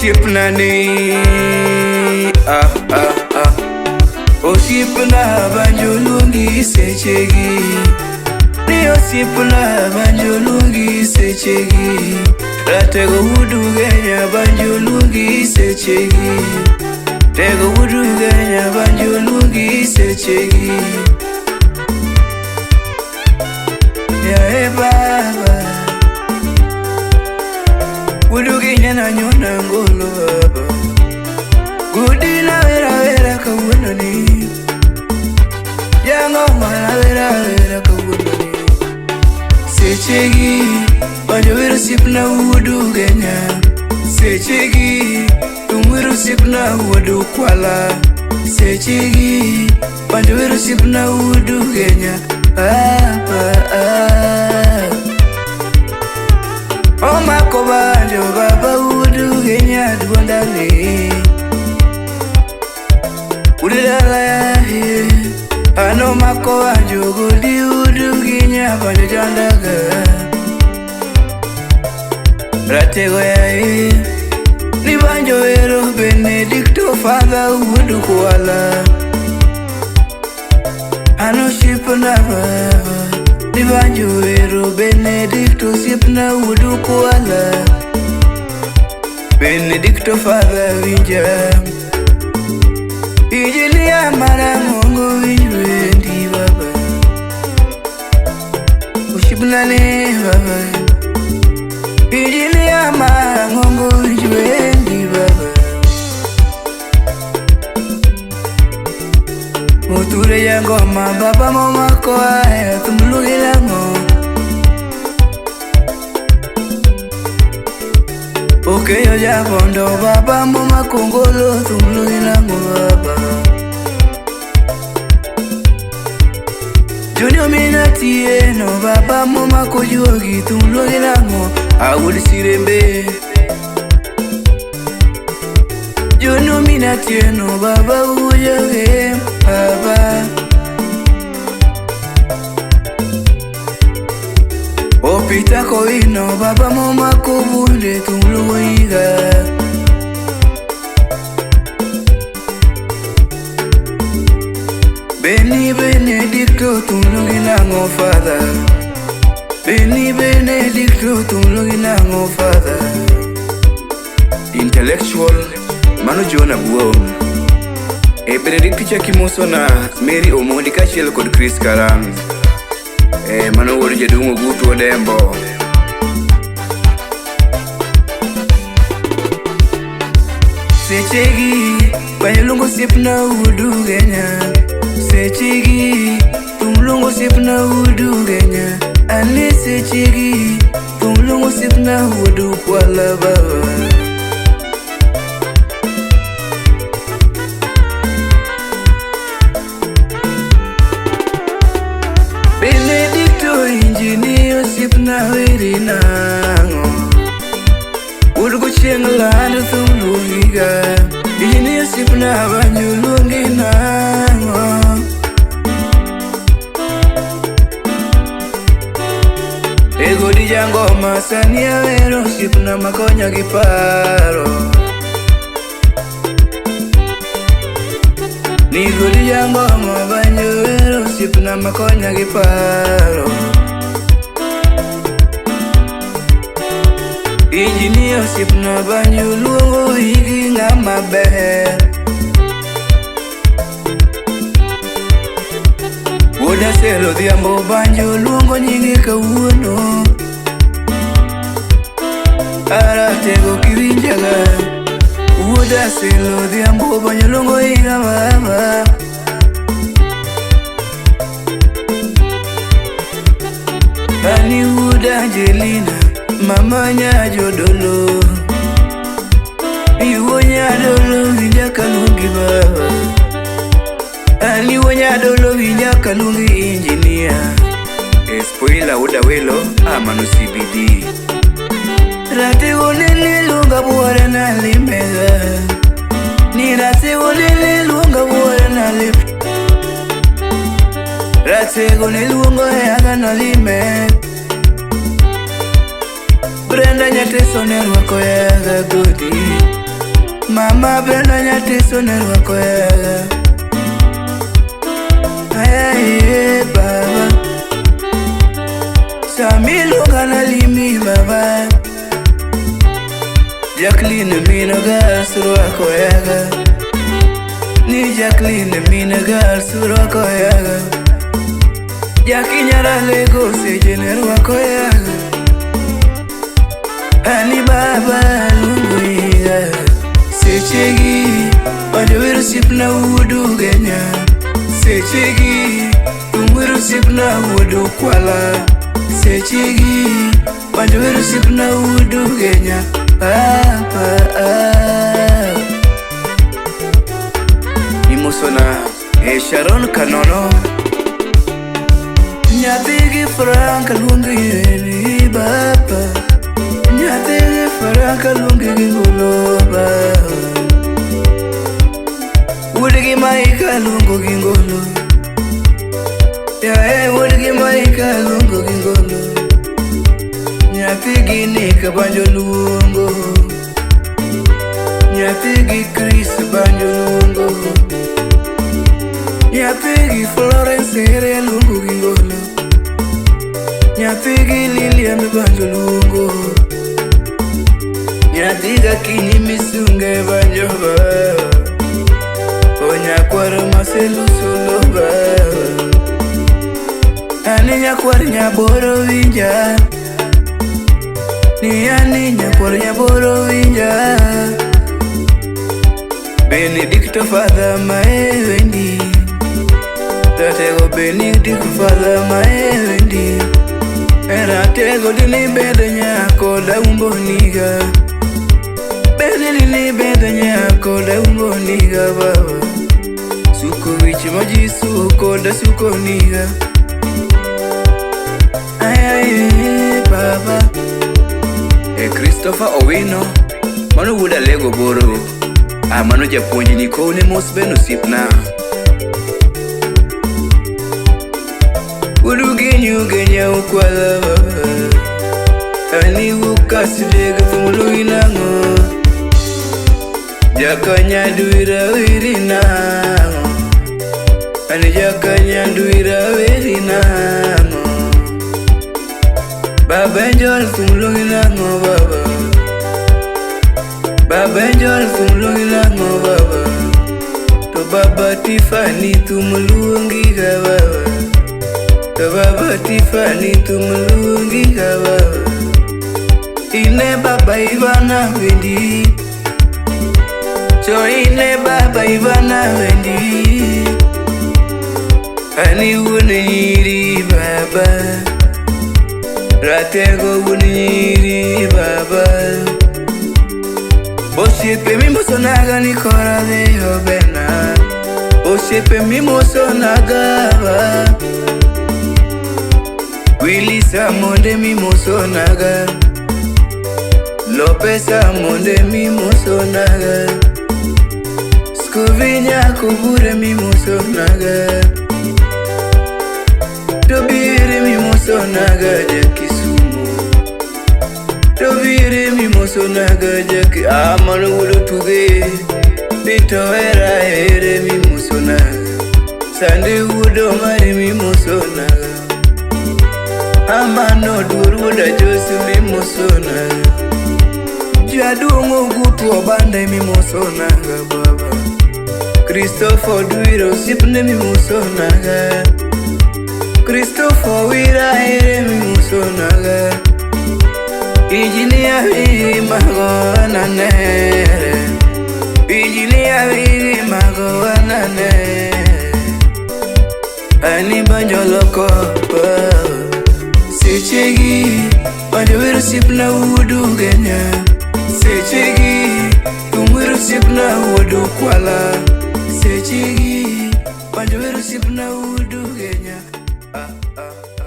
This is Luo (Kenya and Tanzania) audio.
Osiepna ni ah, ah, ah. Osiepna banjo luongi sechegi. Ni osiepna banjo luongi sechegi. Ratego wuod Ugenya banjo luongi sechegi. Tego wuod Ugenya banjo luongi sechegi. Yae baba Wuod Ugenya nanyona ngolo baba. Gudina wera wera kawuono ni. Jangoma na wera wera kawuono ni. Sechegi banjo wero osiepna wuod Ugenya. Sechegi thum wero osiepna wuod Kwala. Sechegi banjo wero osiepna wuod Ugenya. Baba ah. Omako banjo baba wuod Ugenya duondani. Wuod dala yaye. Ano mako banjo godi wuod Ugenya banjo chandaga. Ratego yaye. Ni banjo wero Benedicto Father wuod Kwala. Ano osiepna baba. Ni banjo wero Benedicto osiepna wuod Kwala. Benedicto Father winja. Injinia marang'ongo winj wendi baba. Osiepna ni baba. Injinia marang'ongo winj wendi baba. Muture jangoma baba momako aya thum luongi nang'o. Okeyo jabondo baba momako ngolo thum luongi nang'o baba. Junior mina tieno baba momako juogi thum luongi nang'o. Awuod Sirembe. Junior mina tieno baba wuoyoge baba. Opita Kowino baba momako bunde thum luongo higa. Beni Benedicto thum luongi nang'o father. Beni Benedicto thum luongi nang'o father. Intellectual mano John Abuom. E Benedicto chakimoso na Mary Omondi kaachiel kod Chris Karang. E mano wuod jaduong' Ogutu Odembo. Sechegi banjo luongo osiepna wuod Ugenya. Sechegi thum luongo osiepna wuod Ugenya. Ane sechegi thum luongo osiepna wuod Kwala baba. Benedicto injinia osiepna weri nang'o. Wuod gochieng' land thum luongiga. Injinia osiepna banjo luongi nang'o. E godi jangoma sani awero osiepna makonya gi paro. Ni godi jangoma banjo wero osiepna makonya gi paro. Injinia osiepna banjo luongo igi ng'ama ber. Wuod Aselo Odhiambo banjo luongo nyinge kawuono. Aratego kiwinjaga. Wuod Aselo Odhiambo banjo luongo higa baba. Ani wuod Angelina mama nyajodolo. Iwuo nyadolo winja kaluongi baba. Ani wuo nyadolo winja kaluongi injinia. E spoiler wuod Awelo mano CBD. Ratego nene luonga buore nalimega. Ni ratego nene luonga buore nalim. Ratego ne luongo yaga nalime. Brenda Nyateso ne rwako yaga godi. Mama Brenda Nyatiso ne rwako yaga. Ayaye baba. Samiluonga na limi baba. Jacqueline mina girls rwako yaga. Ni Jacqueline mina girls rwako yaga. Jackie nyara Lagos seche ne rwako yaga. Ani baba luongo iga. Sechegi banjo wero osiepna wuod Ugenya. Sechegi thum wero osiepna wuod Ukwala. Sechegi banjo wero osiepna wuod Ugenya. Papa ah. Imosona e Sharon Kanono. Nyathi gi Frank luongi ni baba. Nyathi gi Frank luongi gi ngolo baba. Wuod gi Maika luongo gi ngolo. Yae wuod gi Maika luongo gi ngolo. Nyathi gi Nick banjo luongo. Nyathi gi Chris banjo luongo. Nyathi gi Florence ere luongo gi ngolo. Nyathi gi Lilian banjo luongo. Nyathi ga Kinyi Misunge banjo ba. O nyakwar Maselu Solo ba. Ani nyakwar Nyaboro winja. Ni ani nyakwar Nyaboro winja. Benedicto Father maewendi. Ratego Benedicto Father maewendi. Ratego dini bedo nyako daumbo niga. Bede dini bedo nyako daumbo niga baba. Suko wich maji suko da suko niga. Ay ay baba. E Christopher Owino, mano wuod Alego Boro. Ah, mano japuonj ni kowne mos ben osiepna. Wuod Ugenya Ugenya Ukwala baba. Ani wukasidega thum luongi nang'o. Jakanya dwira weri nang'o. Ani jakanya dwira weri nang'o. Baba Angel thum luongi nang'o baba. Baba Angel thum luongi nang'o baba. To baba Tiffany thum luongi ga baba. To baba Tiffany thum luongi ga baba. Ine baba Ivana wendi. To ine baba Ivana wendi. Ani wuon nyiri baba. Ratego wuon nyiri baba. Osiepe mimosonaga ni kora dhi obena. Osiepe mimosonaga ba. Willy Samonde mimosonaga. Lopez Samonde mimosonaga. Scooby Nyakubure mimosonaga. Tobire mimosonaga ja Kisumu. Tobire mimosonaga ja Amano wuod Tuge. Pito era ere mimosonaga. Sande wuod Omari mimosonaga. Amano duor wuod Ajosi mimosonaga. Jaduong' Ogutu Obande mimosonaga baba. Christopher Dwiro osiepne mimosonaga. Christopher Wira ere mimosonaga. Injinia Wiri mago ananere. Injinia Wiri mago ananere. Ani banjo loko Sechegi banjo wero osiepna wuod Ugenya. Sechegi thum wero osiepna wuod Ukwala. Sechegi banjo wero osiepna wuod Ugenya. Ah, ah.